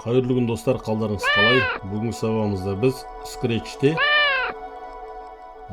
Қайырлы күн, достар! Қалдарыңыз қалай? Бүгінгі сабағымызда біз Scratchте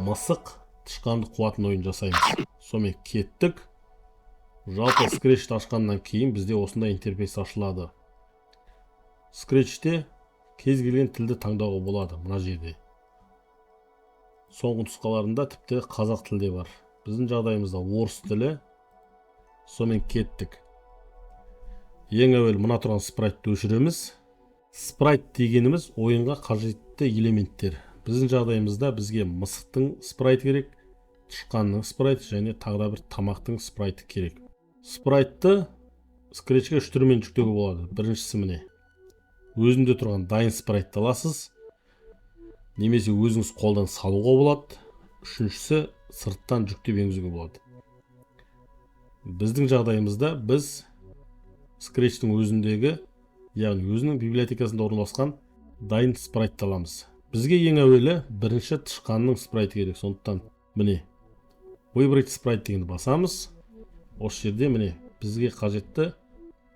мысық тышқанды қуатын ойын жасаймыз. Сонымен, кеттік. Жалпы, Scratchті ашқаннан кейін бізде осындай интерфейс ашылады. Scratchте кез келген тілді таңдауға болады. Мына жерде соңғы нұсқаларында тіпті қазақ тілі де бар. Біздің жағдайымызда орыс тілі. Сонымен, кеттік. Ең әуелі мына тұрған спрайтты өшіреміз. Спрайт дегеніміз — ойынға қажетті элементтер. Біздің жағдайымызда бізге мысықтың спрайты керек, тышқанның спрайты және тағы да бір тамақтың спрайты керек. Спрайтты Скретчке үш түрмен жүктеуге болады. Біріншісі — міне, өзінде тұрған дайын спрайтты аласыз немесе өзіңіз қолдан салуға болады. Үшіншісі — сырттан жүктеп енгізуге болады. Біздің жағдайымызда біз Скретчтің өзіндегі, яғни өзінің библиотекасында орналасқан дайын спрайтты аламыз. Бізге ең әуелі бірінші тышқанның спрайты керек. Сондықтан, міне, «Выбрать спрайт» дегенді басамыз. Осы жерде, міне, бізге қажетті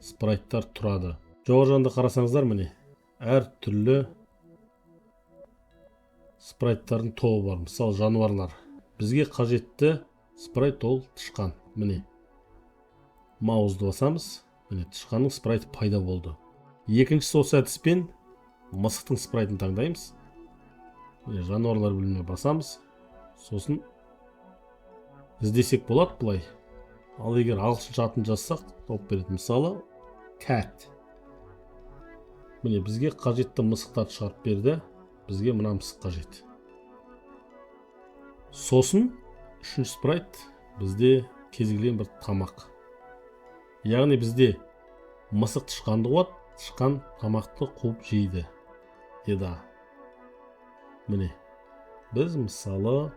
спрайттар тұрады. Жоғары жағында қарасаңыздар, міне, әр түрлі спрайттардың тобы бар. Мысалы, жануарлар. Бізге қажетті спрайт — ол тышқан. Міне, маусты басамыз. Міне, тышқанның спрайты пайда болды. Екіншісі — осы әдіспен мысықтың спрайтын таңдаймыз. Міне, жануарлар бөліміне басамыз, сосын іздесек болады былай. Ал егер ағылшынша атын жазсақ, тауып береді. Мысалы, cat. Міне, бізге қажетті мысықтарды шығарып берді. Бізге мына мысық қажет. Сосын үшінші спрайт бізде кез келген бір тамақ. Яғни бізде мысық тышқанды қуады, тышқан тамақты қуып жейді. Еда. Міне, біз, мысалы,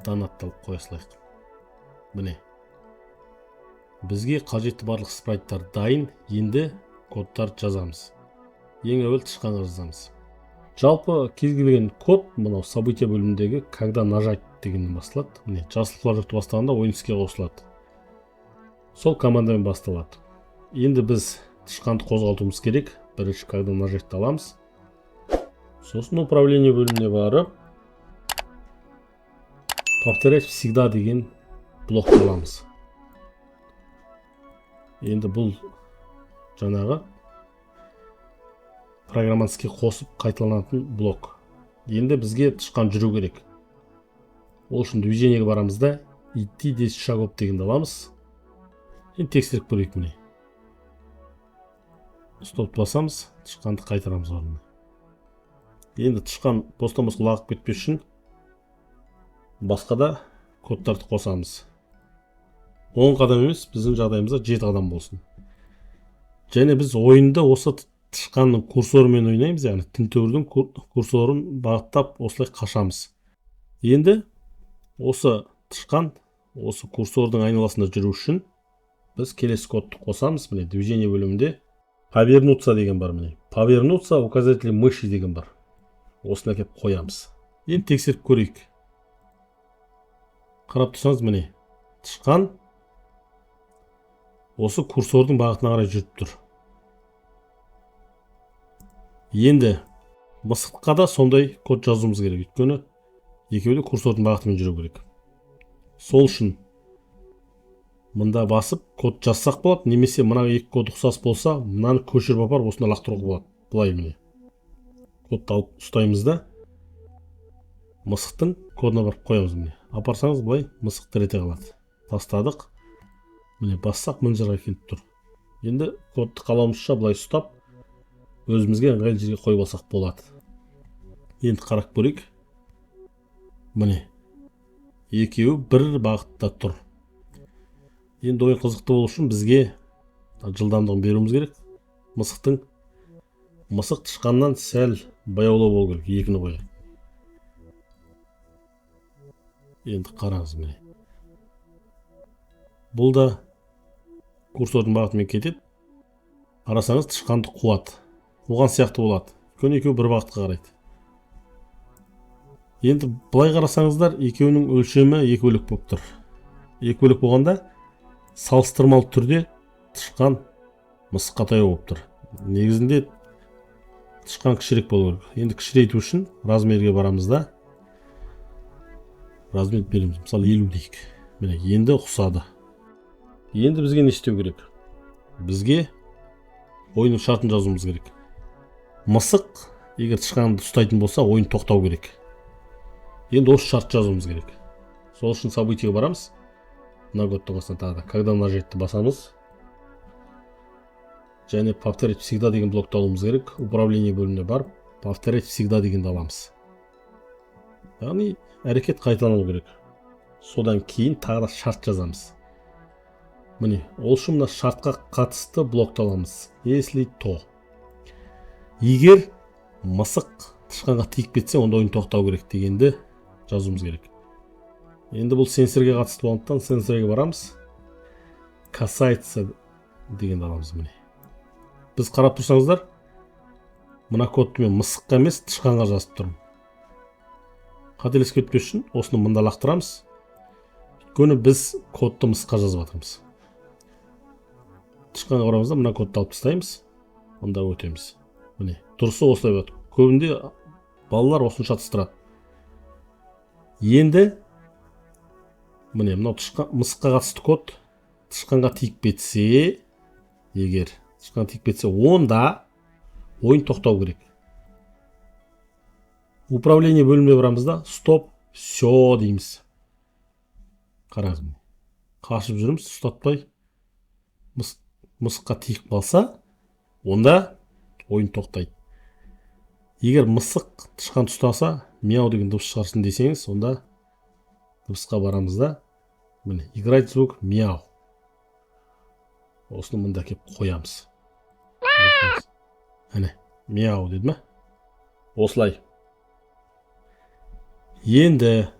донатты алып қоя салайық. Міне, бізге қажетті барлық спрайттар дайын. Енді кодтарды жазамыз. Ең әуел тышқанға жазамыз. Жалпы, кез келген код мынау событие бөліміндегі «Когда нажать» дегеннен басталады. Міне, жасыл флажокты бастағанда ойын іске қосылады, сол командамен басталады. Енді біз тышқанды қозғалтуымыз керек. Бірінші «Когда нажать» аламыз, сосын управление бөліміне барып, «Повторять всегда» деген блокты аламыз. Енді бұл жаңағы программаны іске қосып қайталанатын блок. Енді бізге тышқан жүру керек. Ол үшін движениеге барамыз да, «Идти 10 шагов» дегенді аламыз. Енді тексеріп көрейік. Міне, стоп басамыз, тышқанды қайтарамыз орнына. Енді тышқан бостан босқа лағып кетпес үшін басқа да кодтарды қосамыз. 10 қадам емес, біздің жағдайымызда 7 қадам болсын. Және біз ойынды осы тышқанның курсорымен ойнаймыз, яғни тінтуірдің курсорын бағыттап, осылай қашамыз. Енді осы тышқан осы курсордың айналасында жүру үшін біз келесі кодты қосамыз. Міне, движение бөлімінде «Повернуться» деген бар. Міне, «Повернуться указатель мыши» деген бар, осыны әкеліп қоямыз. Енді тексеріп көрейік. Қарап тұрсаңыз, міне, тышқан осы курсордың бағытына қарай жүріп тұр. Енді мысыққа да сондай код жазуымыз керек, өйткені екеуі де курсордың бағытымен жүру керек. Сол үшін мында басып код жазсақ болады немесе мына екі код ұқсас болса, мынаны көшіріп апарып, осында лақтыруға болады былай. Міне, кодты алып ұстаймыз да, мысықтың кодына барып қоямыз. Міне, апарсаңыз, былай мысық дір ете қалады. Тастадық. Міне, бассақ, мына жерге келіп тұр. Енді кодты қалауымызша былай ұстап, өзімізге ыңғайлы жерге қойып алсақ болады. Енді қарап көрейік. Міне, екеуі бір бағытта тұр. Енді ойын қызықты болу үшін бізге жылдамдығын беруіміз керек мысықтың. Мысық тышқаннан сәл баяулау болу керек. Екіні қояйық. Енді қараңыз, міне, бұл да курсордың бағытымен кетеді. Қарасаңыз, тышқанды қуады, қуған сияқты болады, өйткені екеуі бір бағытқа қарайды. Енді былай қарасаңыздар, екеуінің өлшемі екі бөлек болып тұр. Екі бөлек болғанда, салыстырмалы түрде тышқан мысыққа таяу болып тұр. Негізінде тышқан кішірек болу керек. Енді кішірейту үшін размерге барамыз да, размер береміз. Мысалы, 50 дейік. Міне, енді ұқсады. Енді бізге не істеу керек? Бізге ойынның шартын жазуымыз керек. Мысық егер тышқанды ұстайтын болса, ойын тоқтау керек. Енді осы шарт жазуымыз керек. Сол үшін событиеге барамыз. Мына кодтың астына тағы да когда нажатьты басамыз. Және повторять всегда деген блокты алуымыз керек. Управление бөліміне барып, повторять всегда дегенді аламыз. Яғни әрекет қайталану керек. Содан кейін тағы да шарт жазамыз. Міне, ол үшін мына шартқа қатысты блокты аламыз. Если то. Егер мысық тышқанға тиіп кетсе, онда ойын тоқтау керек дегенді жазуымыз керек. Енді бұл сенсорге қатысты болғандықтан, сенсорге барамыз. Касается дегенді аламыз, міне. Біз қарап тұрсаңыздар, мына кодты мен мысыққа емес, тышқанға жазып тұрмын. Қателесіп кетпес үшін осыны мында лақтырамыз. Өйткені біз кодты мысыққа жазып жатырмыз. Тышқанға барамыз да, мына кодты алып тастаймыз. Мында өтеміз. Міне, дұрысы осылай болады. Көбінде балалар осыны шатыстырады. Енді міне, мынау тышқан, мысыққа қатысты код. Тышқанға тиіп кетсе, егер тышқанға тиіп кетсе, онда ойын тоқтау керек. Управление бөліміне барамыз да, стоп все дейміз. Қараңыз, міне, қашып жүрміз, ұстатпай. Мысыққа тиіп қалса, онда ойын тоқтайды. Егер мысық тышқан ұстаса, мяу деген дыбыс шығарсын десеңіз, онда дыбысқа барамыз да, міне, играть звук мяу, осыны мында әкеліп қоямыз. Әне, мяу деді ма? Осылай. Енді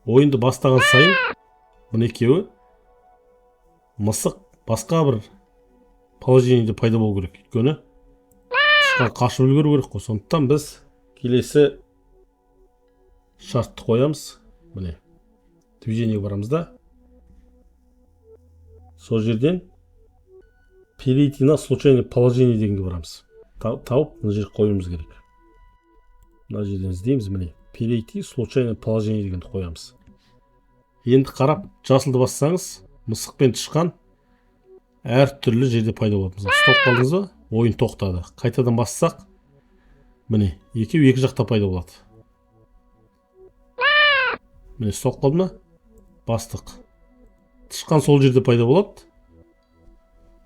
ойынды бастаған сайын мына екеуі, мысық басқа бір положениеде пайда болу керек, өйткені тышқан қашып үлгеру керек қой. Сондықтан біз келесі шартты қоямыз. Міне, движениеге барамыз да, сол жерден перейти на случайное положение дегенге барамыз. Тауып, мына жерге қоюымыз керек. Мына жерден іздейміз. Міне, перейти случайное положение дегенді қоямыз. Енді қарап, жасылды бассаңыз, мысық пен тышқан әртүрлі жерде пайда болады. Мысалы, ұсталып қалдыңыз ба, ойын тоқтады. Қайтадан бассақ, міне, екеуі екі жақта пайда болады. Міне, ұсталып қалды ма? Бастық. Тышқан сол жерде пайда болады,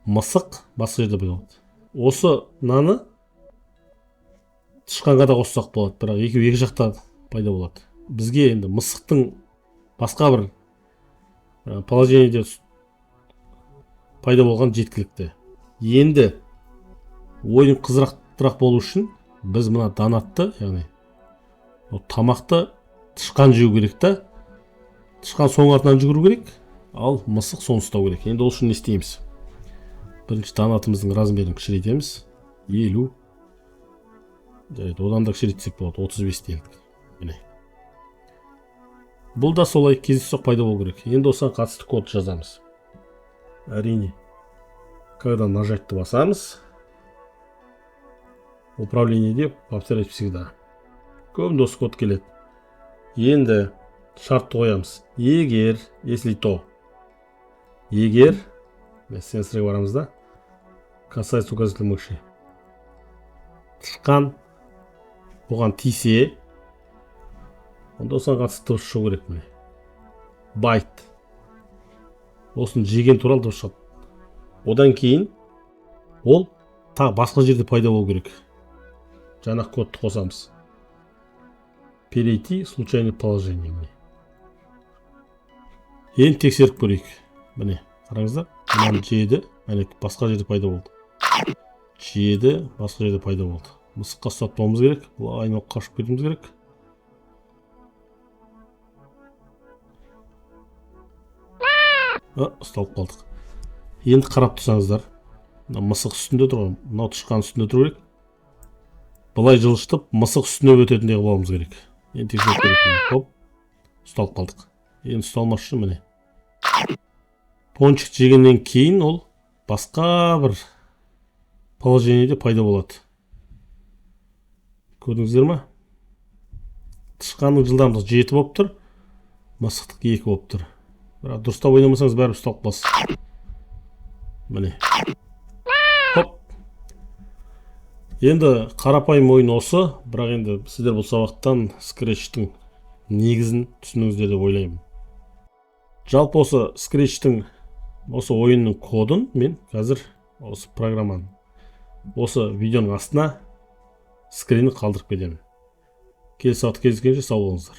мысық басқа жерде пайда болады. Осы мынаны тышқанға да қоссақ болады, бірақ екеуі екі жақта пайда болады. Бізге енді мысықтың басқа бір положениеде пайда болған жеткілікті. Енді ойын қызықтырақ болу үшін біз мына донатты, яғни ол тамақты тышқан жеу керек та, тышқан соның артынан жүгіру керек, ал мысық соны ұстау керек. Енді ол үшін не істейміз? Бірінші донатымыздың размерін кішірейтеміз, 50. Жарайды, одан да кішірейтсек болады, 35 делік. Міне, бұл да солай кездейсоқ пайда болу керек. Енді осыған қатысты код жазамыз. Әрине, когда нажатьты басамыз, управлениеде повторять всегда, көбінде осы код келеді. Енді шартты қоямыз. Егер, если то, егер, сенсорға барамыз да, касается указатель мыши, тышқан бұған тисе, онда осыған қатысты дыбыс шығу керек. Міне, байт, осыны жеген туралы дыбыс шығады. Одан кейін ол тағы басқа жерде пайда болу керек. Жаңағы кодты қосамыз, перейти случайное положение. Міне, енді тексеріп көрейік. Міне, қараңыздар, мынаны жеді, әне, басқа жерде пайда болды. Жеді, басқа жерде пайда болды. Мысыққа ұстатпауымыз керек, бұл айналып қашып кетуіміз керек. А, ұсталып қалдық. Енді қарап тұрсаңыздар, мына мысық үстінде тұр ғой, мынау тышқан үстінде тұру керек. Былай жылжытып, мысық үстіне өтетіндей қылып алуымыз керек. Енді тексеріп көрейік. Хоп, ұсталып қалдық. Енді ұсталмас үшін, міне, пончик жегеннен кейін ол басқа бір Положениеде пайда болады. Көрдіңіздер ма? Тышқанның жылдамдығы 7 болып тұр, мысықтікі 2 болып тұр. Бірақ дұрыстап ойнамасаңыз, бәрібір ұсталып қаласыз. Міне, хоп. Енді қарапайым ойын осы, бірақ енді сіздер бұл сабақтан Скретчтің негізін түсіндіңіздер деп ойлаймын. Жалпы, осы Скретчтің, осы ойынның кодын мен қазір осы программаның, осы видеоның астына скринін қалдырып кетемін. Келесі сабақта кездескенше сау болыңыздар.